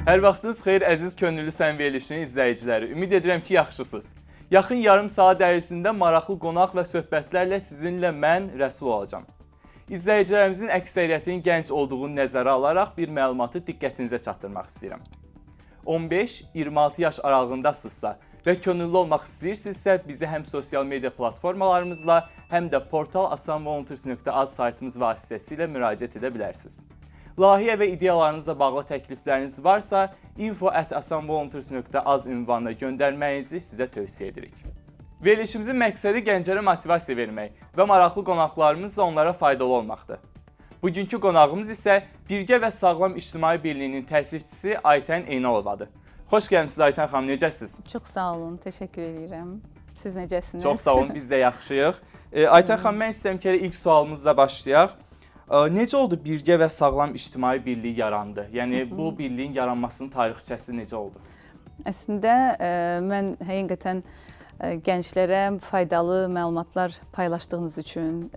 Hər vaxtınız xeyir, əziz Könüllü Sən verilişinin izləyiciləri. Ümid edirəm ki, yaxşısınız. Yaxın yarım saat ərzində maraqlı qonaq və söhbətlərlə sizinlə mən Rəsul olacağam. İzləyicilərimizin əksəriyyətinin gənc olduğunu nəzərə alaraq bir məlumatı diqqətinizə çatdırmaq istəyirəm. 15-26 yaş aralığındasınızsa və könüllü olmaq istəyirsinizsə, bizi həm sosial media platformalarımızla, həm də portal asanvolunteers.az saytımız vasitəsilə müraciət edə bilərsiniz. Layihə və ideyalarınızla bağlı təklifləriniz varsa, info@asanvolunteers.az ünvanına göndərməyinizi sizə tövsiyə edirik. Verilişimizin məqsədi gənclərə motivasiya vermək və maraqlı qonaqlarımızla onlara faydalı olmaqdır. Bugünkü qonağımız isə Birgə və Sağlam İctimai Birliyinin təsisçisi Aytən Eynalovadır. Xoş gəlmisiniz, Aytən xanım, necəsiniz? Çox sağ olun, təşəkkür edirəm. Siz necəsiniz? Çox sağ olun, biz də yaxşıyıq. Aytən xanım, mən istəyirəm ki, elə ilk sualımızla başlayaq. Necə oldu Birgə və Sağlam İctimai Birliyi yarandı? Yəni bu birliyin yaranmasının tarixçəsi necə oldu? Əslində mən həqiqətən gənclərə faydalı məlumatlar paylaşdığınız üçün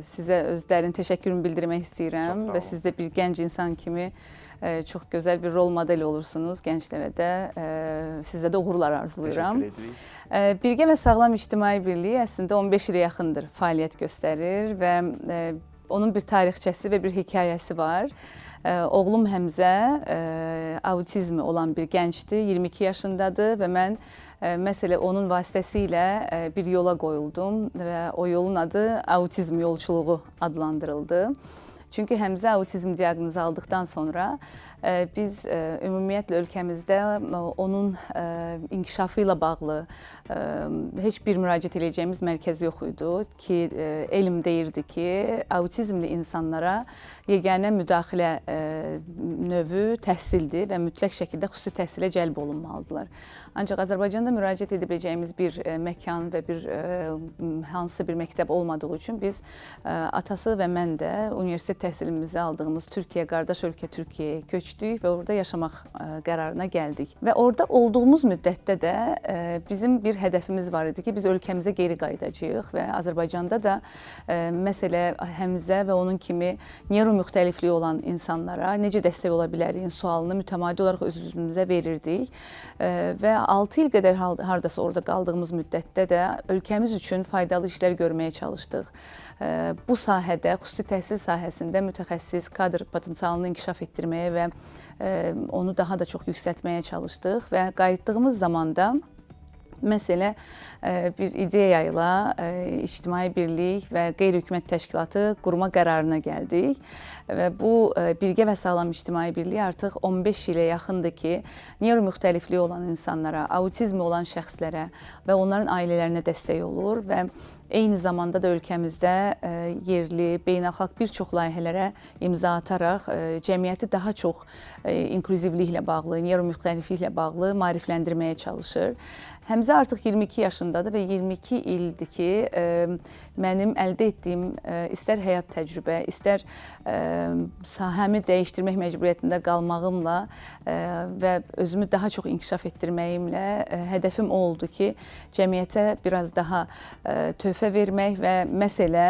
sizə öz dərin təşəkkürümü bildirmək istəyirəm və siz də bir gənc insan kimi çox gözəl bir rol model olursunuz gənclərə də. Sizə də uğurlar arzulayıram. Təşəkkür edirik. Birgə və Sağlam İctimai Birliyi əslində 15 ilə yaxındır fəaliyyət göstərir və onun bir tarixçəsi və bir hekayəsi var. Oğlum Həmzə autizmi olan bir gəncdir, 22 yaşındadır və mən məsələ onun vasitəsilə bir yola qoyuldum və o yolun adı autizm yolçuluğu adlandırıldı. Çünki Həmzə autizm diaqnozu aldıqdan sonra biz ümumiyyətlə ölkəmizdə onun inkişafı ilə bağlı heç bir müraciət edəcəyimiz mərkəz yox idi ki, elm deyirdi ki, autizmli insanlara yeganə müdaxilə növü təhsildir və mütləq şəkildə xüsusi təhsilə cəlb olunmalıdırlar. Ancaq Azərbaycanda müraciət edə biləcəyimiz bir məkan və bir hansısa bir məktəb olmadığı üçün biz atası və mən də universitet təhsilimizi aldığımız Türkiyə, qardaş ölkə Türkiyəyə köçdük və orada yaşamaq qərarına gəldik. Və orada olduğumuz müddətdə də bizim bir hədəfimiz var idi ki, biz ölkəmizə geri qayıdacağıq və Azərbaycanda da məsələ Həmzə və onun kimi neuromüxtəlifliyi olan insanlara necə dəstək ola bilərik sualını mütəmadi olaraq öz-özümüzə verirdik. Və 6 il qədər hardasa orada qaldığımız müddətdə də ölkəmiz üçün faydalı işlər görməyə çalışdıq. Bu sahədə, xüsusi təhsil sahəsində mütəxəssis kadr potensialını inkişaf etdirməyə və onu daha da çox yüksəltməyə çalışdıq və qayıtdığımız zamanda məsələ bir ideya ilə ictimai birlik və qeyri-hökumət təşkilatı qurma qərarına gəldik və bu Birgə və Sağlam İctimai Birliyi artıq 15 ilə yaxındır ki, neuromüxtəlifliyi olan insanlara, autizmi olan şəxslərə və onların ailələrinə dəstək olur və eyni zamanda da ölkəmizdə yerli, beynəlxalq bir çox layihələrə imza ataraq cəmiyyəti daha çox inklüzivliklə bağlı, neuromüxtəlifliklə bağlı maarifləndirməyə çalışır. Həmzə artıq 22 yaşındadır və 22 ildir ki, mənim əldə etdiyim istər həyat təcrübə, istər sahəmi dəyişdirmək məcburiyyətində qalmağımla və özümü daha çox inkişaf etdirməyimlə hədəfim o oldu ki, cəmiyyətə biraz daha töhfə vermək və məsələ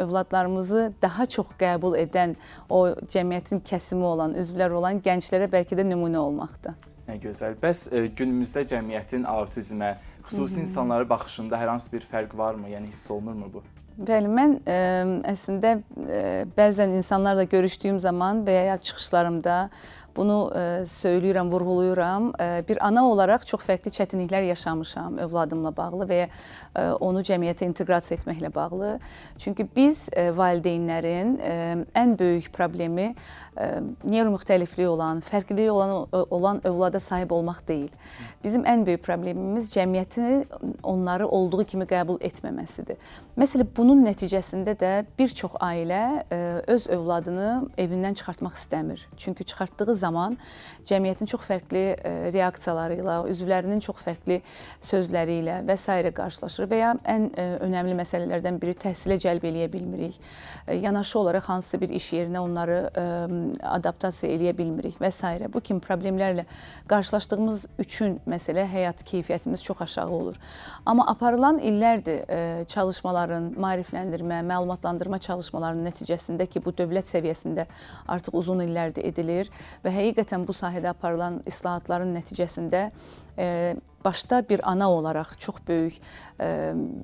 övladlarımızı daha çox qəbul edən o cəmiyyətin kəsimi olan, üzvlər olan gənclərə bəlkə də nümunə olmaqdır. Nə gözəl. Bəs günümüzdə cəmiyyətin autizmə, xüsusi insanlara baxışında hər hansı bir fərq varmı? Yəni hiss olunurmu bu? Bəli, mən əslində bəzən insanlarla görüşdüyüm zaman və ya çıxışlarımda bunu söyləyirəm, vurğuluyuram. Bir ana olaraq çox fərqli çətinliklər yaşamışam övladımla bağlı və ya onu cəmiyyətə inteqrasiya etməklə bağlı. Çünki biz valideynlərin ən böyük problemi neuromüxtəlifliyi olan, fərqliliyi olan övlada sahib olmaq deyil. Bizim ən böyük problemimiz cəmiyyətin onları olduğu kimi qəbul etməməsidir. Məsələn, bunun nəticəsində də bir çox ailə öz övladını evindən çıxartmaq istəmir. Çünki çıxartdığı zaman cəmiyyətin çox fərqli reaksiyaları ilə, üzvlərinin çox fərqli sözləri ilə və sairə qarşılaşır və ya ən önəmli məsələlərdən biri təhsilə cəlb eləyə bilmirik. Yanaşı olaraq hansısa bir iş yerinə onları adaptasiya eləyə bilmirik və sairə. Bu kimi problemlərlə qarşılaşdığımız üçün məsələ həyat keyfiyyətimiz çox aşağı olur. Amma aparılan illərdir çalışmaların, maarifləndirmə, məlumatlandırma çalışmalarının nəticəsində ki, bu dövlət səviyyəsində artıq uzun illərdir edilir və və həqiqətən bu sahədə aparılan islahatların nəticəsində başda bir ana olaraq çox böyük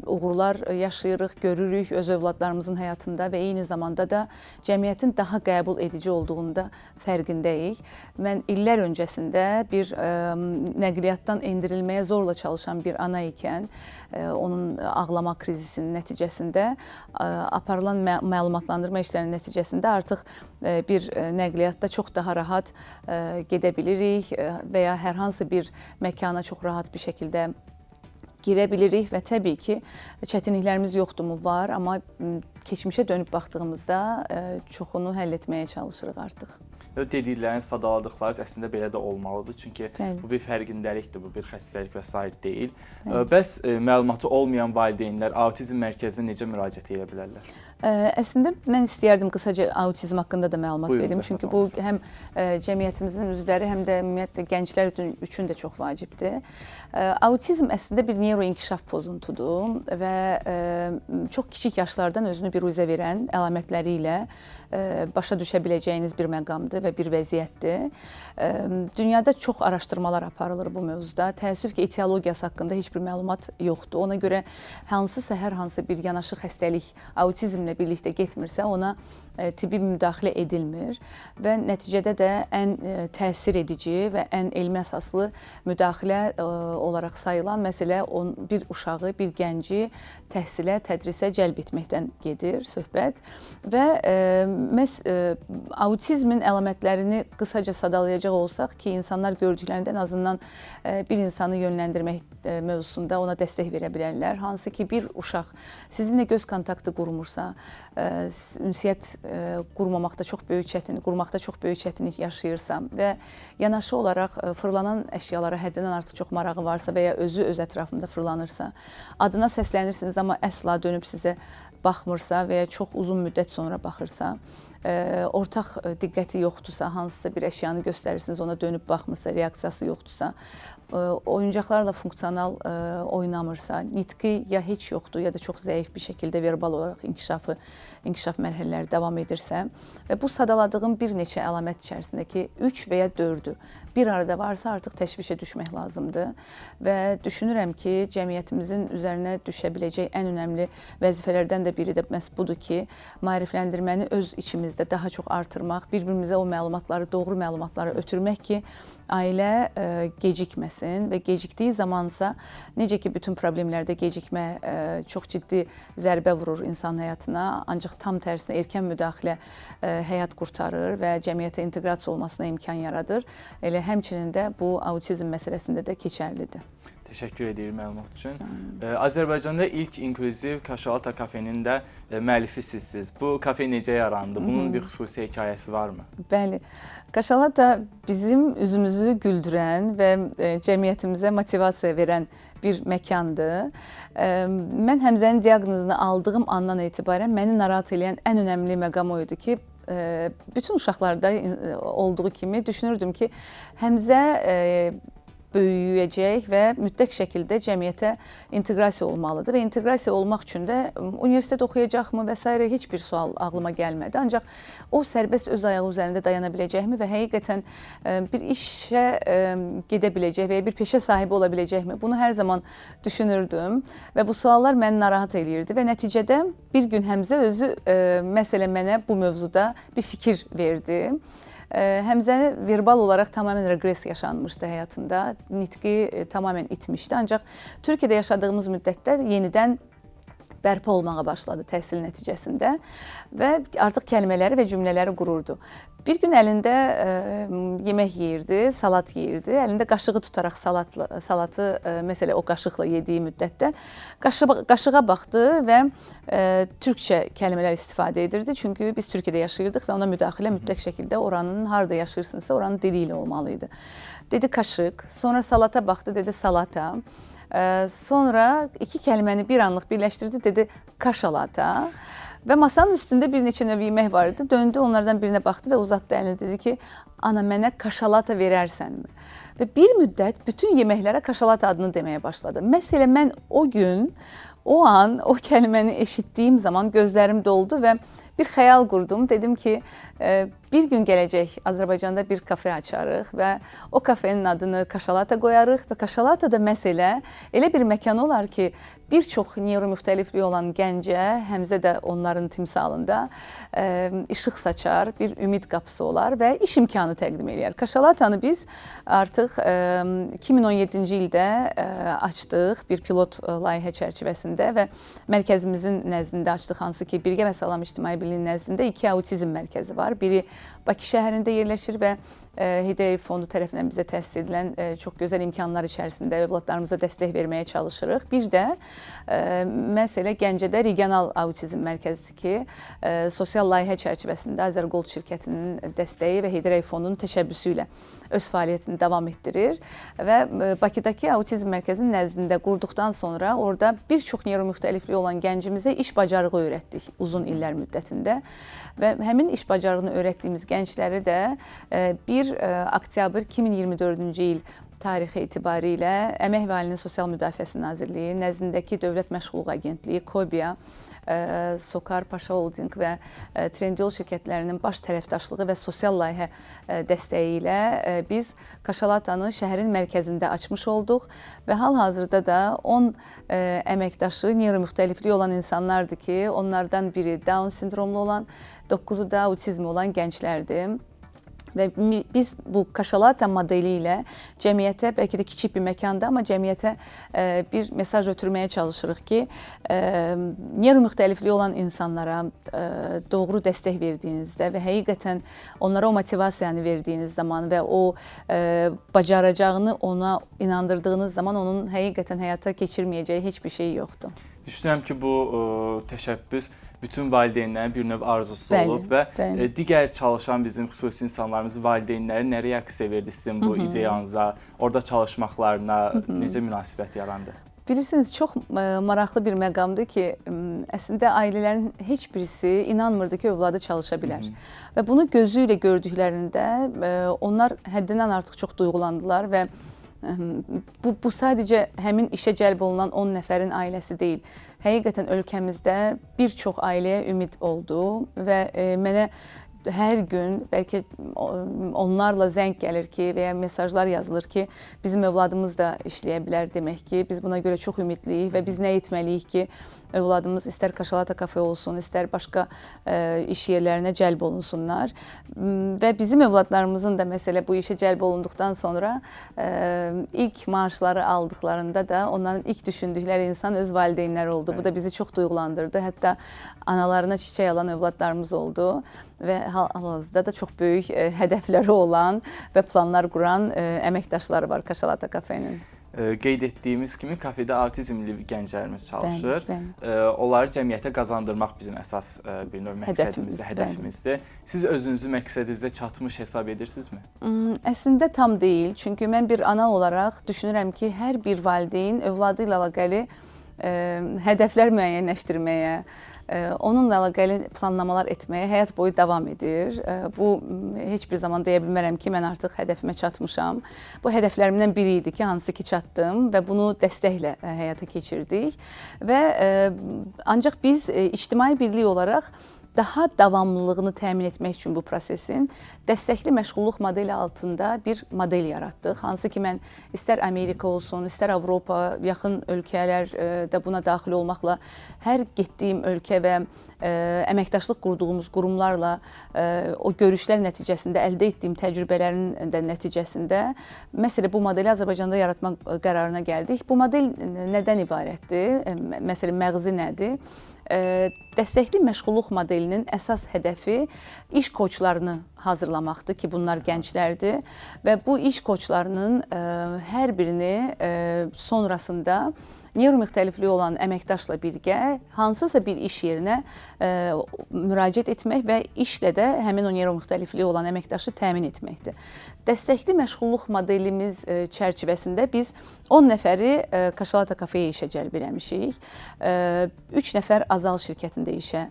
uğurlar yaşayırıq, görürük öz övladlarımızın həyatında və eyni zamanda da cəmiyyətin daha qəbul edici olduğunu da fərqindəyik. Mən illər öncəsində bir nəqliyyatdan endirilməyə zorla çalışan bir ana ikən, onun ağlama krizisinin nəticəsində aparılan məlumatlandırma işlərinin nəticəsində artıq bir nəqliyyatda çox daha rahat gedə bilirik və ya hər hansı bir məkana çox rahat bir şəkildə girə bilirik və təbii ki, çətinliklərimiz yoxdurmu? Var, amma keçmişə dönüb baxdığımızda çoxunu həll etməyə çalışırıq artıq. Dediklərin, sadaladıqlarınız əslində belə də olmalıdır. Çünki Bəli. bu bir fərqindəlikdir, bu bir xəstəlik və sair deyil. Bəs məlumatı olmayan valideynlər autizm mərkəzinə necə müraciət edə bilərlər? Əslində mən istəyərdim qısaca autizm haqqında da məlumat Buyurun, verim. zəhmət Çünki bu olmasa. həm cəmiyyətimizin üzvləri, həm də ümumiyyətlə gənclər üçün də çox vacibdir. Autizm əslində bir neyroinkişaf pozuntudur və çox kiçik yaşlardan özünü biruzə verən əlamətləri ilə başa düşə biləcəyiniz bir məqamdır və bir vəziyyətdir. Dünyada çox araşdırmalar aparılır bu mövzuda. Təəssüf ki, etiologiyası haqqında heç bir məlumat yoxdur. Ona görə hansısa hər hansı bir yanaşı xəstəlik autizmlə birlikdə getmirsə, ona tibbi müdaxilə edilmir və nəticədə də ən təsir edici və ən elmi əsaslı müdaxilə olaraq sayılan məsələ bir uşağı, bir gənci təhsilə, tədrisə cəlb etməkdən gedir söhbət və məhz autizmin əlamətlərini qısaca sadalayacaq olsaq ki, insanlar gördüklərində ən azından bir insanı yönləndirmək mövzusunda ona dəstək verə bilərlər. Hansı ki, bir uşaq sizinlə göz kontaktı qurmursa, ünsiyyət qurmamaqda çox böyük çətinlik, qurmaqda çox böyük çətinlik yaşayırsa və yanaşı olaraq fırlanan əşyalara həddindən artıq çox marağı varsa və ya özü öz ətrafında fırlanırsa, adına səslənirsiniz, amma əsla dönüb sizə baxmırsa və ya çox uzun müddət sonra baxırsa, ortaq diqqəti yoxdursa, hansısa bir əşyanı göstərirsiniz, ona dönüb baxmırsa, reaksiyası yoxdursa, oyuncaqlarla funksional oynamırsa, nitqi ya heç yoxdur, ya da çox zəif bir şəkildə verbal olaraq inkişaf mərhələləri davam edirsə və bu sadaladığım bir neçə əlamət içərisindəki 3 və ya 4-ü bir arada varsa artıq təşvişə düşmək lazımdır və düşünürəm ki, cəmiyyətimizin üzərinə düşə biləcək ən önəmli vəzifələrdən də biri də məhz budur ki, maarifləndirməni öz içimizdə daha çox artırmaq, bir-birimizə o məlumatları, doğru məlumatları ötürmək ki, ailə gecikməsin və gecikdiyi zamansa necə ki bütün problemlərdə gecikmə çox ciddi zərbə vurur insan həyatına, ancaq tam tərsinə erkən müdaxilə həyat qurtarır və cəmiyyətə inteqrasiya olmasına imkan yaradır. Elə həmçinin də bu autizm məsələsində də keçərlidir. Təşəkkür edirik məlumat üçün. Azərbaycanda ilk inklüziv Kaşalata kafenin də müəllifi sizsiniz. Bu kafe necə yarandı? Bunun bir xüsusi hekayəsi varmı? Bəli. Kaşalata bizim üzümüzü güldürən və cəmiyyətimizə motivasiya verən bir məkandır. Mən Həmzənin diaqnozunu aldığım andan etibarən məni narahat eləyən ən önəmli məqam o idi ki, bütün uşaqlarda olduğu kimi düşünürdüm ki, Həmzə böyüyəcək və mütləq şəkildə cəmiyyətə inteqrasiya olmalıdır və inteqrasiya olmaq üçün də universitet oxuyacaqmı və sairə heç bir sual ağlıma gəlmədi. Ancaq o sərbəst öz ayağı üzərində dayana biləcəkmi və həqiqətən bir işə gedə biləcək və ya bir peşə sahibi ola biləcəkmi? Bunu hər zaman düşünürdüm və bu suallar məni narahat eləyirdi və nəticədə bir gün Həmzə özü məsələn mənə bu mövzuda bir fikir verdi. Həmzə verbal olaraq tamamilə reqres yaşanmışdı həyatında, nitqi tamamilə itmişdi. Ancaq Türkiyədə yaşadığımız müddətdə yenidən bərpa olmağa başladı təhsil nəticəsində və artıq kəlmələri və cümlələri qururdu. Bir gün əlində yemək yeyirdi, salat yeyirdi. Əlində qaşığı tutaraq salatı məsələ o qaşıqla yediyi müddətdə qaşığa baxdı və türkcə kəlmələr istifadə edirdi. Çünki biz Türkiyədə yaşayırdıq və ona müdaxilə mütləq şəkildə oranın harda yaşayırsınızsa oranın dili ilə olmalı idi. Dedi kaşık, sonra salata baxdı, dedi salata. Sonra iki kəlməni bir anlıq birləşdirdi, dedi kaşalata. Və masanın üstündə bir neçə növ yemək var idi. Döndü, onlardan birinə baxdı və uzatdı əlini, dedi ki, Ana, mənə kaşalata verərsənmi? Və bir müddət bütün yeməklərə kaşalata adını deməyə başladı. Məsələn, mən o gün, o an, o kəlməni eşitdiyim zaman gözlərim doldu və bir xəyal qurdum. Dedim ki, bir gün gələcək Azərbaycanda bir kafe açarıq və o kafenin adını Kaşalata qoyarıq və Kaşalata da məsələ elə bir məkan olar ki, bir çox neuromüxtəlifliyi olan gəncə, Həmzə də onların timsalında işıq saçar, bir ümid qapısı olar və iş imkanı təqdim eləyər. Kaşalatanı biz artıq 2017-ci ildə açdıq bir pilot layihə çərçivəsində və mərkəzimizin nəzdində açdıq, hansı ki, Birgə və Sağlam İctimai Birliyinin nəzdində 2 autizm mərkəzi var. Biri Bakı şəhərində yerləşir və Heydər Əliyev Fondu tərəfindən bizə təsis edilən çox gözəl imkanlar içərisində övladlarımıza dəstək verməyə çalışırıq. Bir də məsələ Gəncədə regional autizm mərkəzidir ki, sosial layihə çərçivəsində Azərgold şirkətinin dəstəyi və Heydər Əliyev Fondunun təşəbbüsü ilə öz fəaliyyətini davam etdirir və Bakıdakı autizm mərkəzinin nəzdində qurduqdan sonra orada bir çox neuromüxtəlifliyi olan gəncimizə iş bacarığı öyrətdik uzun illər müddətində və həmin iş bacarığını öyrətdiyimiz gəncləri də 1 oktyabr 2024-cü il tarixi etibarilə Əmək və Əhalinin Sosial Müdafiəsi Nazirliyi nəzdindəki Dövlət Məşğulluq Agentliyi, KOBİA, Sokar Paşa Holding və Trendyol şirkətlərinin baş tərəfdaşlığı və sosial layihə dəstəyi ilə biz Kaşalatanı şəhərin mərkəzində açmış olduq və hal-hazırda da 10 əməkdaşı neuromüxtəlifliyi olan insanlardır ki, onlardan biri Down sindromlu olan, 9-u da autizmi olan gənclərdir. Və biz bu Kaşalata modeli ilə cəmiyyətə, bəlkə də kiçik bir məkanda, amma cəmiyyətə bir mesaj ötürməyə çalışırıq ki, neuromüxtəlifliyi olan insanlara doğru dəstək verdiyinizdə və həqiqətən onlara o motivasiyanı verdiyiniz zaman və o bacaracağını ona inandırdığınız zaman onun həqiqətən həyata keçirməyəcəyi heç bir şey yoxdur. Düşünürəm ki, bu təşəbbüs bütün valideynlərin bir növ arzusu olub və digər çalışan bizim xüsusi insanlarımız, valideynləri nə reaksiya verdi sizin bu ideyanıza, orada çalışmaqlarına necə münasibət yarandı? Bilirsiniz, çox maraqlı bir məqamdır ki, əslində ailələrin heç birisi inanmırdı ki, övladı çalışa bilər. Və bunu gözü ilə gördüklərində onlar həddindən artıq çox duyğulandılar və bu sadəcə həmin işə cəlb olunan 10 nəfərin ailəsi deyil. Həqiqətən ölkəmizdə bir çox ailəyə ümid oldu və mənə hər gün bəlkə onlarla zəng gəlir ki, və ya mesajlar yazılır ki, bizim övladımız da işləyə bilər demək ki, biz buna görə çox ümidliyik və biz nə etməliyik ki, övladımız istər Kaşalata kafe olsun, istər başqa iş yerlərinə cəlb olunsunlar. Və bizim övladlarımızın da məsələ bu işə cəlb olunduqdan sonra ilk maaşları aldıqlarında da onların ilk düşündükləri insan öz valideynləri oldu. Bu da bizi çox duyğulandırdı. Hətta analarına çiçək alan övladlarımız oldu və hal-hazırda da çox böyük hədəfləri olan və planlar quran əməkdaşları var Kaşalata kafenin. Qeyd etdiyimiz kimi kafedə autizmli gənclərimiz çalışır. Bəli, bəli. Onları cəmiyyətə qazandırmaq bizim əsas bir növ məqsədimizdir, hədəfimizdir. Siz özünüzü məqsədinizə çatmış hesab edirsinizmi? Əslində tam deyil. Çünki mən bir ana olaraq düşünürəm ki, hər bir valideyn övladı ilə əlaqəli hədəflər müəyyənləşdirməyə, onunla əlaqəli planlamalar etməyə həyat boyu davam edir. Bu heç bir zaman deyə bilmərəm ki, mən artıq hədəfimə çatmışam. Bu hədəflərimdən biri idi ki, hansı ki çatdım və bunu dəstəklə həyata keçirdik. Və ancaq biz ictimai birlik olaraq daha davamlılığını təmin etmək üçün bu prosesin dəstəkli məşğulluq modeli altında bir model yaratdıq. Hansı ki, mən istər Amerika olsun, istər Avropa, yaxın ölkələr də buna daxil olmaqla hər getdiyim ölkə və əməkdaşlıq qurduğumuz qurumlarla o görüşlər nəticəsində əldə etdiyim təcrübələrin də nəticəsində məsələ bu modeli Azərbaycanda yaratmaq qərarına gəldik. Bu model nədən ibarətdir? Məsələn, məğzi nədir? Dəstəkli məşğulluq modelinin əsas hədəfi iş koçlarını hazırlamaqdır ki, bunlar gənclərdir və bu iş koçlarının hər birini sonrasında neuromüxtəlifliyi olan əməkdaşla birgə hansısa bir iş yerinə müraciət etmək və işlə də həmin o neuromüxtəlifliyi olan əməkdaşı təmin etməkdir. Dəstəkli məşğulluq modelimiz çərçivəsində biz 10 nəfəri Kaşalata kafeyə işə cəlb eləmişik. 3 nəfər Azal şirkətində işə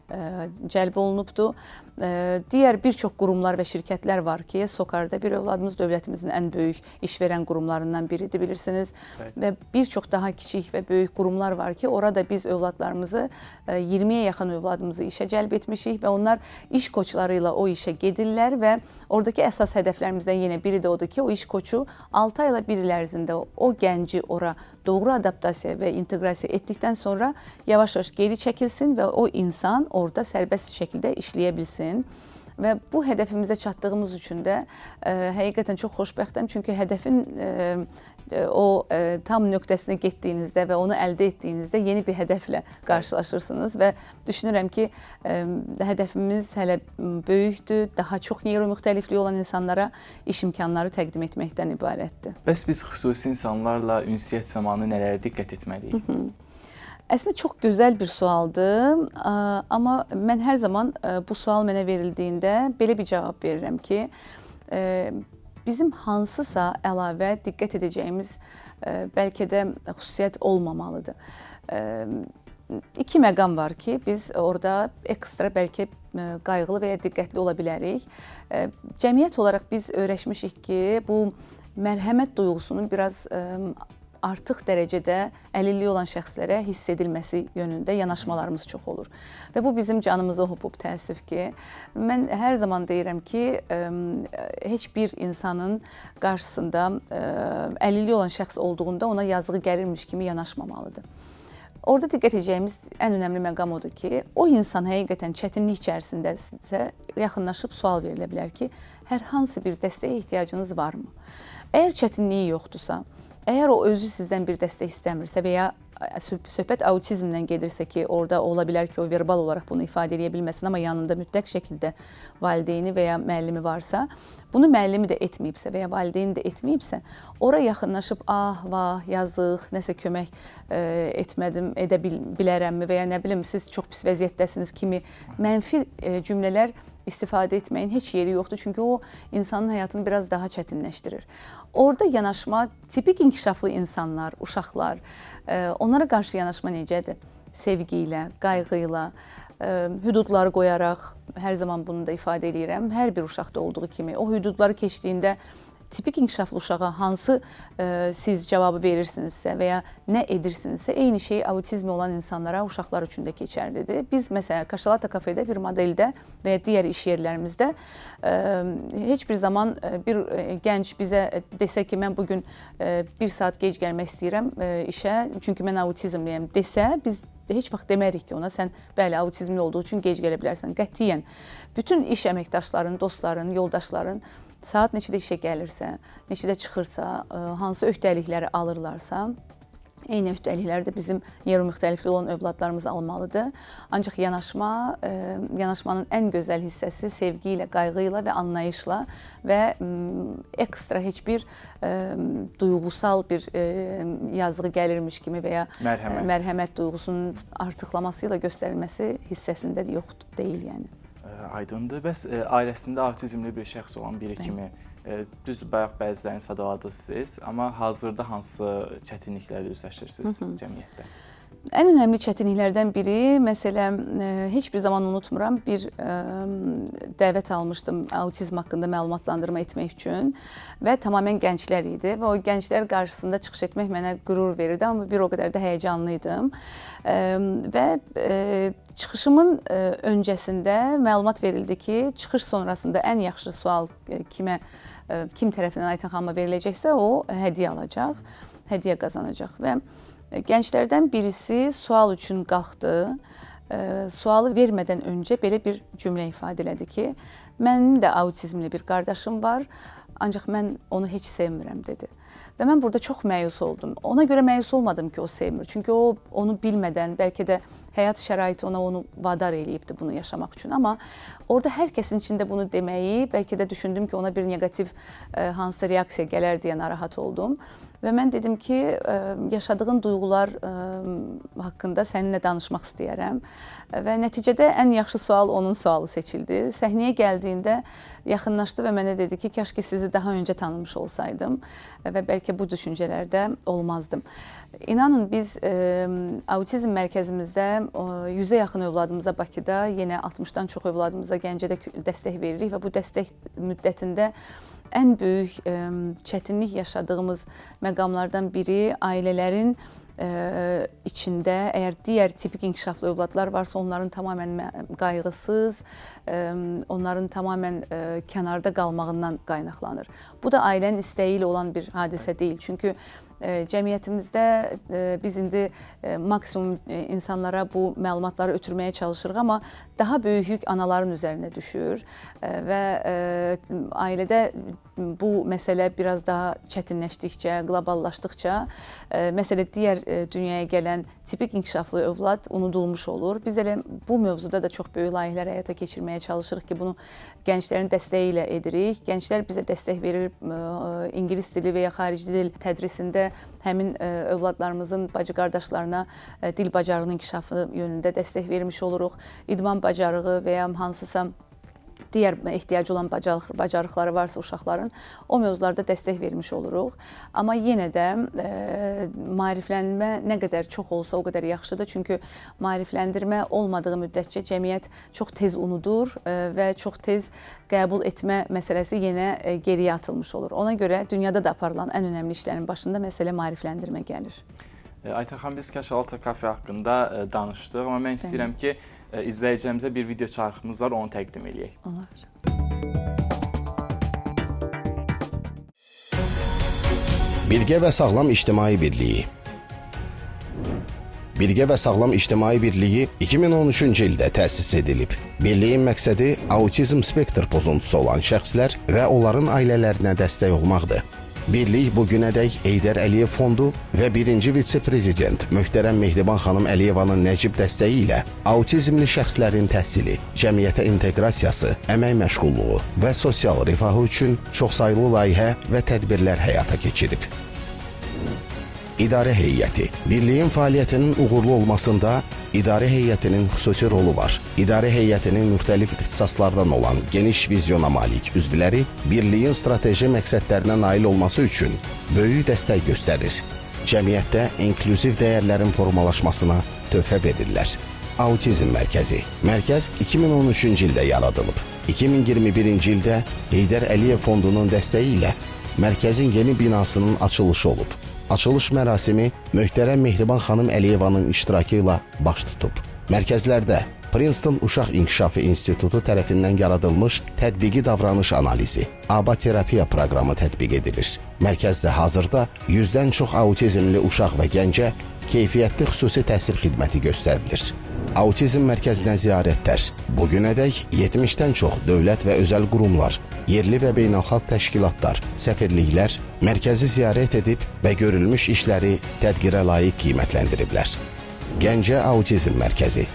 cəlb olunubdur. Digər bir çox qurumlar və şirkətlər var ki, Sokarda bir övladımız dövlətimizin ən böyük işverən qurumlarından biridir, bilirsiniz. Bəli. Və bir çox daha kiçik və böyük qurumlar var ki, orada biz övladlarımızı 20-yə yaxın övladımızı işə cəlb etmişik və onlar iş koçları ilə o işə gedirlər və oradakı əsas hədəflərimizdən yenə biri də odur ki, o iş koçu 6 ayla 1 il ərzində o gənci ora doğru adaptasiya və inteqrasiya etdikdən sonra yavaş-yavaş geri çəkilsin və o insan orada sərbəst şəkildə işləyə bilsin. Və bu hədəfimizə çatdığımız üçün də həqiqətən çox xoşbəxtəm. Çünki hədəfin o tam nöqtəsinə getdiyinizdə və onu əldə etdiyinizdə yeni bir hədəflə qarşılaşırsınız və düşünürəm ki, hədəfimiz hələ böyükdür. Daha çox neyromüxtəlifliyi olan insanlara iş imkanları təqdim etməkdən ibarətdir. Bəs biz xüsusi insanlarla ünsiyyət zamanı nələrə diqqət etməliyik? Əslində çox gözəl bir sualdır, amma mən hər zaman bu sual mənə verildiyində belə bir cavab verirəm ki, bizim hansısa əlavə diqqət edəcəyimiz bəlkə də xüsusiyyət olmamalıdır. İki məqam var ki, biz orada ekstra bəlkə qayğılı və ya diqqətli ola bilərik. Cəmiyyət olaraq biz öyrəşmişik ki, bu mərhəmət duyğusunun biraz artıq dərəcədə əlilliyi olan şəxslərə hiss edilməsi yönündə yanaşmalarımız çox olur. Və bu bizim canımıza hopub, təəssüf ki. Mən hər zaman deyirəm ki, heç bir insanın qarşısında əlilliyi olan şəxs olduğunda ona yazığı gəlirmiş kimi yanaşmamalıdır. Orada diqqət edəcəyimiz ən önəmli məqam odur ki, o insan həqiqətən çətinlik içərisindəsə yaxınlaşıb sual verilə bilər ki, hər hansı bir dəstəyə ehtiyacınız varmı? Əgər çətinliyi yoxdursa, əgər o özü sizdən bir dəstək istəmirsə və ya söhbət autizmdən gedirsə ki, orada ola bilər ki, o verbal olaraq bunu ifadə edə bilməsin, amma yanında mütləq şəkildə valideyni və ya müəllimi varsa, bunu müəllimi də etməyibsə və ya valideyni də etməyibsə, ora yaxınlaşıb ah, vah, yazıq, nəsə kömək etmədim, edə bilərəmmi və ya nə bilim, siz çox pis vəziyyətdəsiniz kimi mənfi cümlələr istifadə etməyin heç yeri yoxdur. Çünki o insanın həyatını biraz daha çətinləşdirir. Orada yanaşma tipik inkişaflı insanlar, uşaqlar, onlara qarşı yanaşma necədir? Sevgi ilə, qayğı ilə, hüdudları qoyaraq, hər zaman bunu da ifadə eləyirəm. Hər bir uşaqda olduğu kimi o hüdudları keçdiyində tipik inkişaflı uşağa hansı siz cavabı verirsinizsə və ya nə edirsinizsə, eyni şey autizmi olan insanlara, uşaqlar üçün də keçərlidir. Biz məsələn Kaşalata kafedə bir modeldə və ya digər iş yerlərimizdə heç bir zaman bir gənc bizə desə ki, mən bugün bir saat gec gəlmək istəyirəm işə, çünki mən autizmliyəm desə, biz heç vaxt demərik ki, ona sən bəli autizmli olduğu üçün gec gələ bilərsən. Qətiyyən bütün iş əməkdaşların, dostların, yoldaşların saat neçədə işə gəlirsə, neçədə çıxırsa, hansı öhdəlikləri alırlarsa, eyni öhdəlikləri də bizim neyromüxtəlifli olan övladlarımız almalıdır. Ancaq yanaşmanın ən gözəl hissəsi sevgi ilə, qayğı ilə və anlayışla və ekstra heç bir duyğusal bir yazığı gəlirmiş kimi və ya mərhəmət duyğusunun artıqlaması ilə göstərilməsi hissəsində yoxdur, deyil yəni. Aydındır. Bəs ailəsində autizmli bir şəxs olan biri kimi, düzdür, bayaq bəzilərini sadaladınız siz, amma hazırda hansı çətinliklərlə üzləşirsiniz cəmiyyətdə? Ən önəmli çətinliklərdən biri, məsələn, heç bir zaman unutmuram, bir dəvət almışdım autizm haqqında məlumatlandırma etmək üçün və tamamilə gənclər idi və o gənclər qarşısında çıxış etmək mənə qürur verirdi, amma bir o qədər də həyəcanlı idim. Və çıxışımın öncəsində məlumat verildi ki, çıxış sonrasında ən yaxşı sual kim tərəfindən Aytən xanıma veriləcəksə, o hədiyyə alacaq, hədiyyə qazanacaq və gənclərdən birisi sual üçün qalxdı. Sualı vermədən öncə belə bir cümlə ifadə elədi ki, mənim də autizmli bir qardaşım var, ancaq mən onu heç sevmirəm dedi. Və mən burada çox məyus oldum. Ona görə məyus olmadım ki, o sevmir. Çünki o onu bilmədən, bəlkə də həyat şəraiti ona onu vadar eləyibdi bunu yaşamaq üçün. Amma orada hər kəsin içində bunu deməyi, bəlkə də düşündüm ki, ona bir neqativ hansısa reaksiya gələr deyə narahat oldum. Və mən dedim ki, yaşadığın duyğular haqqında səninlə danışmaq istəyərəm. Və nəticədə ən yaxşı sual onun sualı seçildi. Səhnəyə gəldiyində yaxınlaşdı və mənə dedi ki, kaş ki sizi daha öncə tanımış olsaydım və bəlkə bu düşüncələrdə olmazdım. İnanın biz autizm mərkəzimizdə 100-ə yaxın övladımıza Bakıda, yenə 60-dan çox övladımıza Gəncədə dəstək veririk və bu dəstək müddətində ən böyük çətinlik yaşadığımız məqamlardan biri ailələrin içində əgər digər tipik inkişaflı övladlar varsa, onların tamamilə qayğısız, onların tamamilə kənarda qalmağından qaynaqlanır. Bu da ailənin istəyi ilə olan bir hadisə deyil. Çünki cəmiyyətimizdə biz indi maksimum insanlara bu məlumatları ötürməyə çalışırıq, amma daha böyük yük anaların üzərinə düşür və ailədə bu məsələ biraz daha çətinləşdikcə, qloballaşdıqca, məsələ digər dünyaya gələn tipik inkişaflı övlad unudulmuş olur. Biz elə bu mövzuda da çox böyük layihələr həyata keçirməyə çalışırıq ki, bunu gənclərin dəstəyi ilə edirik. Gənclər bizə dəstək verir, ingilis dili və ya xarici dil tədrisində həmin övladlarımızın bacı qardaşlarına dil bacarığının inkişafı yönündə dəstək vermiş oluruq. İdman bacarığı və ya hansısa digər ehtiyacı olan bacarıqları varsa uşaqların, o mövzularda dəstək vermiş oluruq. Amma yenə də maariflənmə nə qədər çox olsa o qədər yaxşıdır. Çünki maarifləndirmə olmadığı müddətcə cəmiyyət çox tez unudur və çox tez qəbul etmə məsələsi yenə geriyə atılmış olur. Ona görə dünyada da aparılan ən önəmli işlərin başında məsələ maarifləndirmə gəlir. Aytən xanım, biz Kaşalata kafe haqqında danışdıq, amma mən istəyirəm ki, izləyicilərimizə bir video çarxımız var, onu təqdim eləyək. Olar. Birgə və Sağlam İctimai Birliyi. Birgə və Sağlam İctimai Birliyi 2013-cü ildə təsis edilib. Birliyin məqsədi autizm spektr pozuntusu olan şəxslər və onların ailələrinə dəstək olmaqdır. Birlik bugünədək Heydər Əliyev Fondu və birinci vitse-prezident möhtərəm Mehriban xanım Əliyevanın nəcib dəstəyi ilə autizmli şəxslərin təhsili, cəmiyyətə inteqrasiyası, əmək məşğulluğu və sosial rifahı üçün çoxsaylı layihə və tədbirlər həyata keçirib. İdarə heyəti. Birliyin fəaliyyətinin uğurlu olmasında idarə heyətinin xüsusi rolu var. İdarə heyətinin müxtəlif ixtisaslardan olan geniş vizyona malik üzvləri birliyin strateji məqsədlərinə nail olması üçün böyük dəstək göstərir. Cəmiyyətdə inklüziv dəyərlərin formalaşmasına töhfə verirlər. Autizm Mərkəzi. Mərkəz 2013-cü ildə yaradılıb. 2021-ci ildə Heydər Əliyev Fondunun dəstəyi ilə mərkəzin yeni binasının açılışı olub. Açılış mərasimi möhtərəm Mehriban xanım Əliyevanın iştirakı ilə baş tutub. Mərkəzlərdə Princeton Uşaq İnkişafı İnstitutu tərəfindən yaradılmış tətbiqi davranış analizi, ABA terapiya proqramı tətbiq edilir. Mərkəzdə hazırda 100-dən çox autizmli uşaq və gəncə keyfiyyətli xüsusi təhsil xidməti göstərilir. Autizm mərkəzinə ziyarətlər. Bugünədək 70-dən çox dövlət və özəl qurumlar, yerli və beynəlxalq təşkilatlar, səfirliklər mərkəzi ziyarət edib və görülmüş işləri tədqirə layiq qiymətləndiriblər. Gəncə Autizm Mərkəzi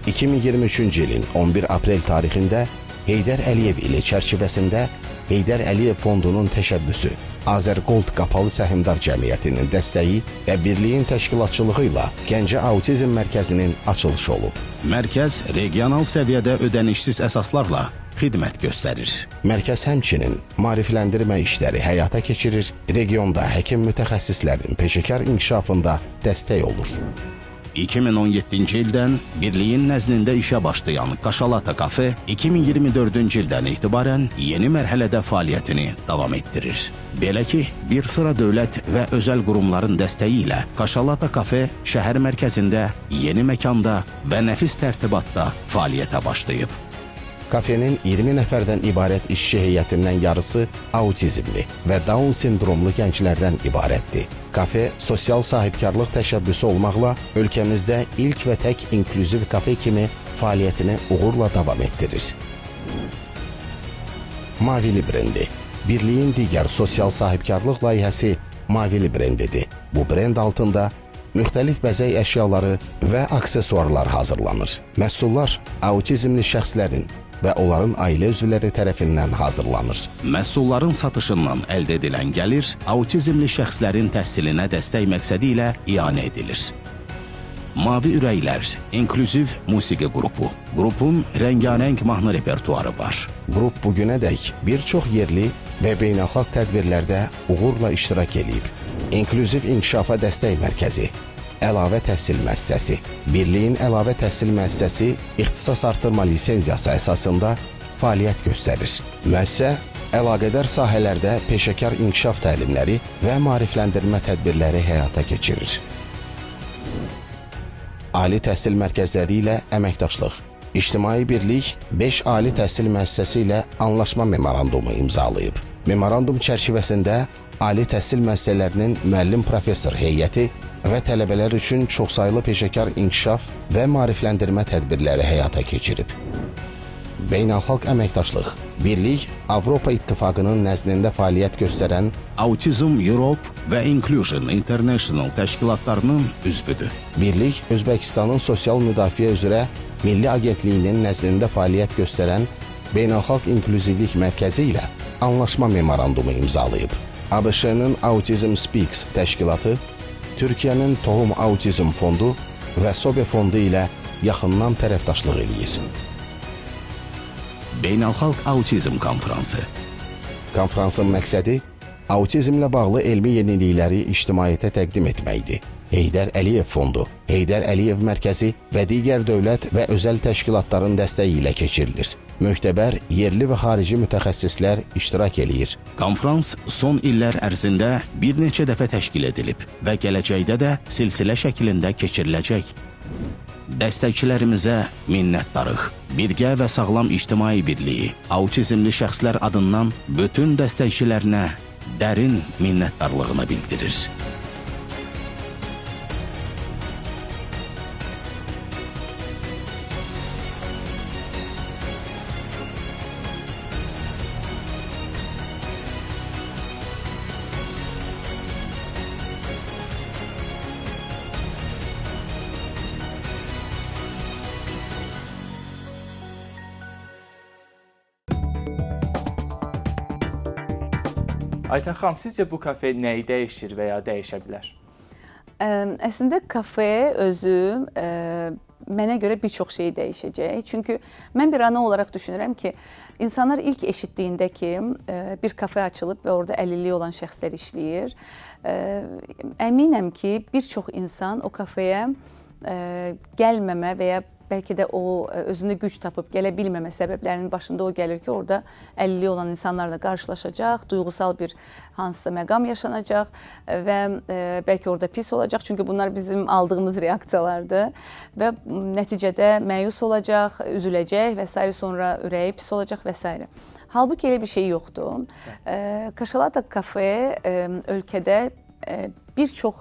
2023-cü ilin 11 aprel tarixində Heydər Əliyev ili çərçivəsində Heydər Əliyev Fondunun təşəbbüsü, Azərgold Qapalı Səhmdar Cəmiyyətinin dəstəyi və birliyin təşkilatçılığı ilə Gəncə Autizm Mərkəzinin açılışı olub. Mərkəz regional səviyyədə ödənişsiz əsaslarla xidmət göstərir. Mərkəz həmçinin maarifləndirmə işləri həyata keçirir, regionda həkim mütəxəssislərin peşəkar inkişafında dəstək olur. 2017-ci ildən birliyin nəzdində işə başlayan Kaşalata kafe 2024-cü ildən etibarən yeni mərhələdə fəaliyyətini davam etdirir. Belə ki, bir sıra dövlət və özəl qurumların dəstəyi ilə Kaşalata kafe şəhər mərkəzində, yeni məkanda və nəfis tərtibatda fəaliyyətə başlayıb. Kafenin 20 nəfərdən ibarət işçi heyətindən yarısı autizmli və Down sindromlu gənclərdən ibarətdir. Kafe sosial sahibkarlıq təşəbbüsü olmaqla ölkəmizdə ilk və tək inklüziv kafe kimi fəaliyyətini uğurla davam etdirir. Mavili brendi. Birliyin digər sosial sahibkarlıq layihəsi Mavili brendidir. Bu brend altında müxtəlif bəzək əşyaları və aksesuarlar hazırlanır. Məhsullar autizmli şəxslərin və onların ailə üzvləri tərəfindən hazırlanır. Məhsulların satışından əldə edilən gəlir autizmli şəxslərin təhsilinə dəstək məqsədi ilə ianə edilir. Mavi Ürəklər inklüziv musiqi qrupu. Qrupun rəngarəng mahnı repertuarı var. Qrup bugünədək bir çox yerli və beynəlxalq tədbirlərdə uğurla iştirak eləyib. İnklüziv İnkişafa Dəstək Mərkəzi. Əlavə təhsil müəssisəsi. Birliyin əlavə təhsil müəssisəsi ixtisas artırma lisenziyası əsasında fəaliyyət göstərir. Müəssisə əlaqədar sahələrdə peşəkar inkişaf təlimləri və maarifləndirmə tədbirləri həyata keçirir. Ali təhsil mərkəzləri ilə əməkdaşlıq. İctimai Birlik 5 ali təhsil müəssisəsi ilə anlaşma memorandumu imzalayıb. Memorandum çərçivəsində ali təhsil müəssisələrinin müəllim professor heyəti və tələbələr üçün çoxsaylı peşəkar inkişaf və maarifləndirmə tədbirləri həyata keçirib. Beynəlxalq əməkdaşlıq. Birlik Avropa İttifaqının nəzdində fəaliyyət göstərən Autism Europe və Inclusion International təşkilatlarının üzvüdür. Birlik Özbəkistanın Sosial Müdafiə üzrə Milli Agentliyinin nəzdində fəaliyyət göstərən Beynəlxalq İnklüzivlik Mərkəzi ilə anlaşma memorandumu imzalayıb. ABŞ-nın Autism Speaks təşkilatı, Türkiyənin Tohum Autizm Fondu və Sobe Fondu ilə yaxından tərəfdaşlıq eləyir. Beynəlxalq Autizm Konfransı. Konfransın məqsədi autizmlə bağlı elmi yenilikləri ictimaiyyətə təqdim etməkdir. Heydər Əliyev Fondu, Heydər Əliyev Mərkəzi və digər dövlət və özəl təşkilatların dəstəyi ilə keçirilir. Möhtəbər yerli və xarici mütəxəssislər iştirak eləyir. Konfrans son illər ərzində bir neçə dəfə təşkil edilib və gələcəkdə də silsilə şəklində keçiriləcək. Dəstəkçilərimizə minnətdarıq. Birgə və Sağlam İctimai Birliyi autizmli şəxslər adından bütün dəstəkçilərinə dərin minnətdarlığını bildirir. Aytən xanım, sizcə bu kafe nəyi dəyişir və ya dəyişə bilər? Əslində kafe özü mənə görə bir çox şeyi dəyişəcək. Çünki mən bir ana olaraq düşünürəm ki, insanlar ilk eşitdiyində ki, bir kafe açılıb və orada əlilliyi olan şəxslər işləyir, əminəm ki, bir çox insan o kafeyə gəlməmə və ya bəlkə də o özündə güc tapıb gələ bilməmə səbəblərinin başında o gəlir ki, orada əlilliyi olan insanlarla qarşılaşacaq, duyğusal bir hansısa məqam yaşanacaq və bəlkə orada pis olacaq. Çünki bunlar bizim aldığımız reaksiyalardır və nəticədə məyus olacaq, üzüləcək və sair, sonra ürəyi pis olacaq və s. Halbuki elə bir şey yoxdur. Kaşalata kafe ölkədə bir çox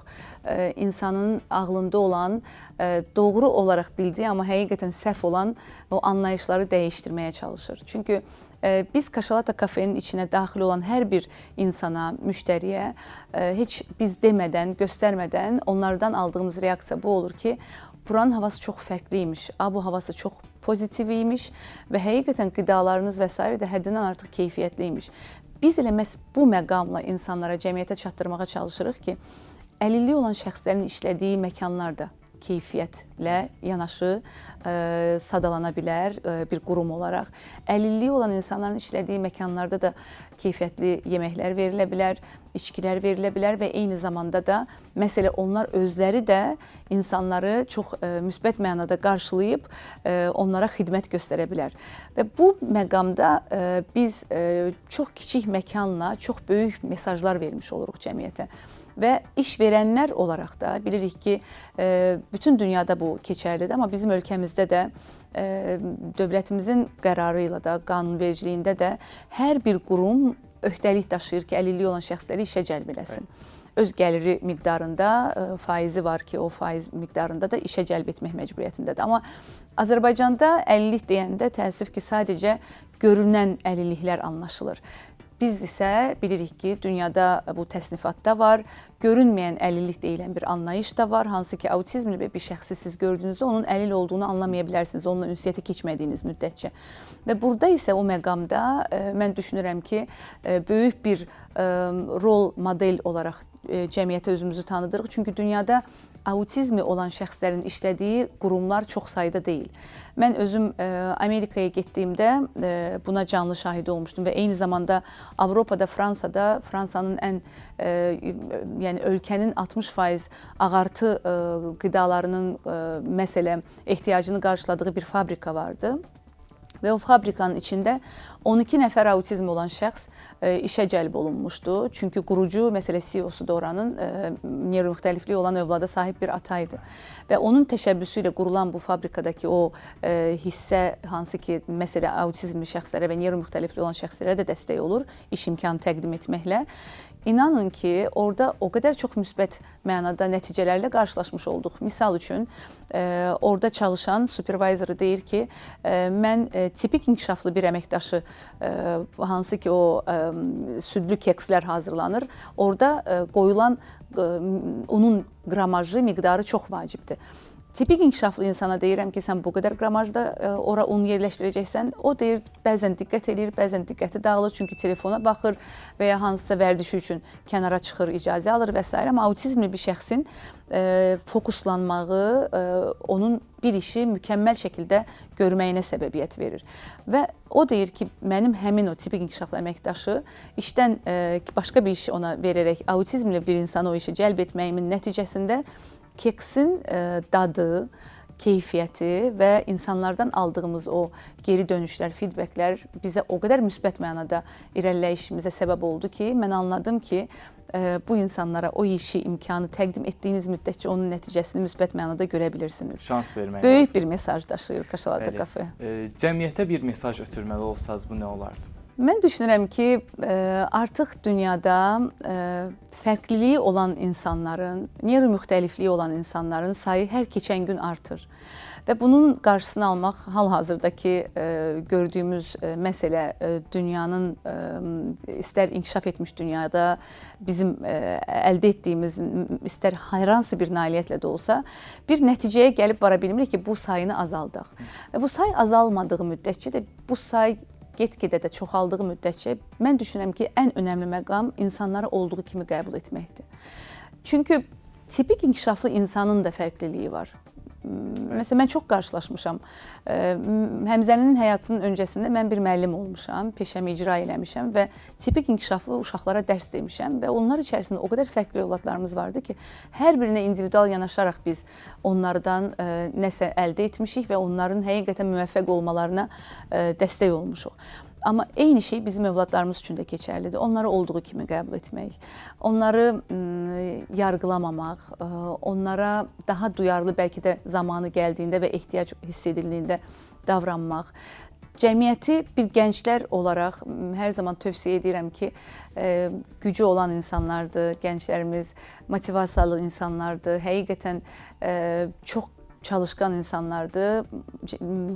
insanın ağlında olan, doğru olaraq bildiyi, amma həqiqətən səhv olan o anlayışları dəyişdirməyə çalışır. Çünki biz Kaşalata kafenin içinə daxil olan hər bir insana, müştəriyə heç biz demədən, göstərmədən onlardan aldığımız reaksiya bu olur ki, buranın havası çox fərqli imiş, bu havası çox pozitiv imiş və həqiqətən qidalarınız və s. də həddindən artıq keyfiyyətli imiş. Biz elə məhz bu məqamla insanlara, cəmiyyətə çatdırmağa çalışırıq ki, əlilliyi olan şəxslərin işlədiyi məkanlarda keyfiyyətlə yanaşı sadalana bilər bir qurum olaraq. Əlilliyi olan insanların işlədiyi məkanlarda da keyfiyyətli yeməklər verilə bilər, içkilər verilə bilər və eyni zamanda da məsələ onlar özləri də insanları çox müsbət mənada qarşılayıb onlara xidmət göstərə bilər. Və bu məqamda biz çox kiçik məkanla çox böyük mesajlar vermiş oluruq cəmiyyətə. Və iş verənlər olaraq da bilirik ki, bütün dünyada bu keçərlidir, amma bizim ölkəmizdə də dövlətimizin qərarı ilə də, qanunvericiliyində də hər bir qurum öhdəlik daşıyır ki, əlilliyi olan şəxsləri işə cəlb eləsin. Öz gəliri miqdarında faizi var ki, o faiz miqdarında da işə cəlb etmək məcburiyyətindədir. Amma Azərbaycanda əlillik deyəndə təəssüf ki, sadəcə görünən əlilliklər anlaşılır. Biz isə bilirik ki, dünyada bu təsnifatda var, görünməyən əlillik deyilən bir anlayış da var, hansı ki, autizmli bir şəxsi siz gördüyünüzdə onun əlil olduğunu anlamaya bilərsiniz, onunla ünsiyyətə keçmədiyiniz müddətcə. Və burada isə o məqamda mən düşünürəm ki, böyük bir rol model olaraq cəmiyyətə özümüzü tanıdırıq. Çünki dünyada autizmi olan şəxslərin işlədiyi qurumlar çox sayda deyil. Mən özüm Amerikaya getdiyimdə buna canlı şahid olmuşdum və eyni zamanda Avropada, Fransada, Fransanın ən yəni ölkənin 60% ağartı qidalarının məsələ ehtiyacını qarşıladığı bir fabrika vardı. Və o fabrikanın içində 12 nəfər autizmi olan şəxs işə cəlb olunmuşdu. Çünki qurucu, məsələ CEO-su da oranın neyromüxtəlifliyi olan övlada sahib bir ata idi. Və onun təşəbbüsü ilə qurulan bu fabrikadakı o hissə, hansı ki, məsələ autizmli şəxslərə və neyromüxtəlifliyi olan şəxslərə də dəstək olur, iş imkanı təqdim etməklə. İnanın ki, orada o qədər çox müsbət mənada nəticələrlə qarşılaşmış olduq. Misal üçün, orada çalışan supervisoru deyir ki, mən tipik inkişaflı bir əməkdaşı, hansı ki o südlü kekslər hazırlanır, orada qoyulan unun qramajı, miqdarı çox vacibdir. Tipik inkişaflı insana deyirəm ki, sən bu qədər qramajda ora un yerləşdirəcəksən. O deyir, bəzən diqqət eləyir, bəzən diqqəti dağılır, çünki telefona baxır və ya hansısa vərdişi üçün kənara çıxır, icazə alır və s. Amma autizmli bir şəxsin fokuslanmağı onun bir işi mükəmməl şəkildə görməyinə səbəbiyyət verir. Və o deyir ki, mənim həmin o tipik inkişaflı əməkdaşı işdən başqa bir iş ona verərək autizmli bir insanı o işə cəlb etməyimin nəticəsində keksin dadı, keyfiyyəti və insanlardan aldığımız o geri dönüşlər, feedbacklər bizə o qədər müsbət mənada irəliləyişimizə səbəb oldu ki, mən anladım ki, bu insanlara o işi, imkanı təqdim etdiyiniz müddətcə onun nəticəsini müsbət mənada görə bilirsiniz. Şans vermək Böyük lazım. Bir mesaj daşıyır Kaşalata kafe. Cəmiyyətə bir mesaj ötürməli olsaz bu nə olardı? Mən düşünürəm ki, artıq dünyada fərqliliyi olan insanların, neyromüxtəlifliyi olan insanların sayı hər keçən gün artır. Və bunun qarşısını almaq hal-hazırdakı gördüyümüz məsələ dünyanın istər inkişaf etmiş dünyada bizim əldə etdiyimiz istər hər hansı bir nailiyyətlə də olsa bir nəticəyə gəlib vara bilmirik ki, bu sayını azaldaq. Və bu say azalmadığı müddətcə də bu say get-gedə də çoxaldığı müddətcə mən düşünürəm ki, ən önəmli məqam insanları olduğu kimi qəbul etməkdir. Çünki tipik inkişaflı insanın da fərqliliyi var. Məsələn, mən çox qarşılaşmışam. Həmzəlinin həyatının öncəsində mən bir müəllim olmuşam, peşəmi icra eləmişəm və tipik inkişaflı uşaqlara dərs demişəm və onlar içərisində o qədər fərqli övladlarımız vardı ki, hər birinə individual yanaşaraq biz onlardan nəsə əldə etmişik və onların həqiqətən müvəffəq olmalarına dəstək olmuşuq. Amma eyni şey bizim övladlarımız üçün də keçərlidir. Onları olduğu kimi qəbul etmək, onları yargılamamaq, onlara daha duyarlı bəlkə də zamanı gəldiyində və ehtiyac hiss edildiyində davranmaq. Cəmiyyəti bir gənclər olaraq hər zaman tövsiyə edirəm ki, gücü olan insanlardır, gənclərimiz motivasiyalı insanlardır, həqiqətən çox çalışqan insanlardır.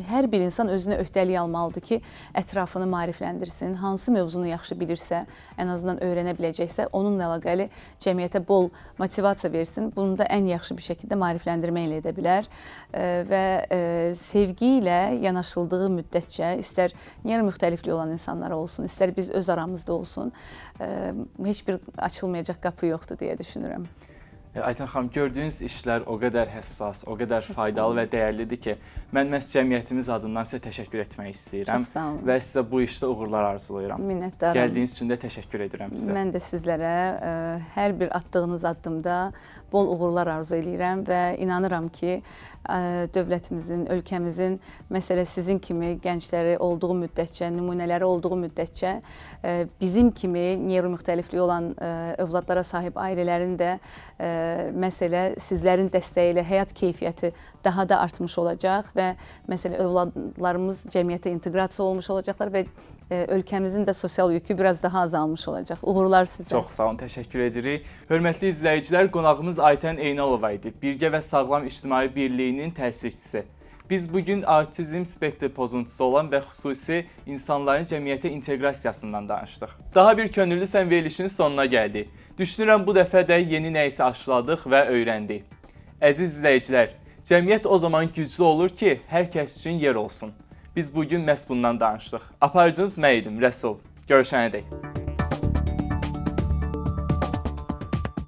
Hər bir insan özünə öhdəlik almalıdır ki, ətrafını maarifləndirsin, hansı mövzunu yaxşı bilirsə, ən azından öyrənə biləcəksə, onunla əlaqəli cəmiyyətə bol motivasiya versin. Bunu da ən yaxşı bir şəkildə maarifləndirmə ilə edə bilər və sevgi ilə yanaşıldığı müddətcə, istər neyromüxtəlifliyi olan insanlar olsun, istər biz öz aramızda olsun, heç bir açılmayacaq qapı yoxdur deyə düşünürəm. Aytən xanım, gördüyünüz işlər o qədər həssas, o qədər faydalı və dəyərlidir ki, mən məhz cəmiyyətimiz adından sizə təşəkkür etmək istəyirəm. Çox sağ olun. Və sizə bu işdə uğurlar arzulayıram. Minnətdaram. Gəldiyiniz üçün də təşəkkür edirəm sizə. Mən də sizlərə hər bir atdığınız addımda bol uğurlar arzu eləyirəm və inanıram ki, dövlətimizin, ölkəmizin məsələ sizin kimi gəncləri olduğu müddətcə, nümunələri olduğu müddətcə bizim kimi neyromüxtəlifliyi olan övladlara sahib ailələrin də məsələ sizlərin dəstəyi ilə həyat keyfiyyəti daha da artmış olacaq və məsələ övladlarımız cəmiyyətə inteqrasiya olmuş olacaqlar və ölkəmizin də sosial yükü biraz daha azalmış olacaq. Uğurlar sizə. Çox sağ olun, təşəkkür edirik. Hörmətli izləyicilər, qonağımız Aytən Eynalova idi. Birgə və Sağlam İctimai Birliyinin təsisçisi. Biz bugün autizm spektr pozuntusu olan və xüsusi insanların cəmiyyətə inteqrasiyasından danışdıq. Daha bir Könüllü Sən verilişinin sonuna gəldik. Düşünürəm bu dəfə də yeni nə isə aşıladıq və öyrəndik. Əziz izləyicilər, cəmiyyət o zaman güclü olur ki, hər kəs üçün yer olsun. Biz bugün məhz bundan danışdıq. Aparıcınız mən idim, Rəsul. Görüşənədək.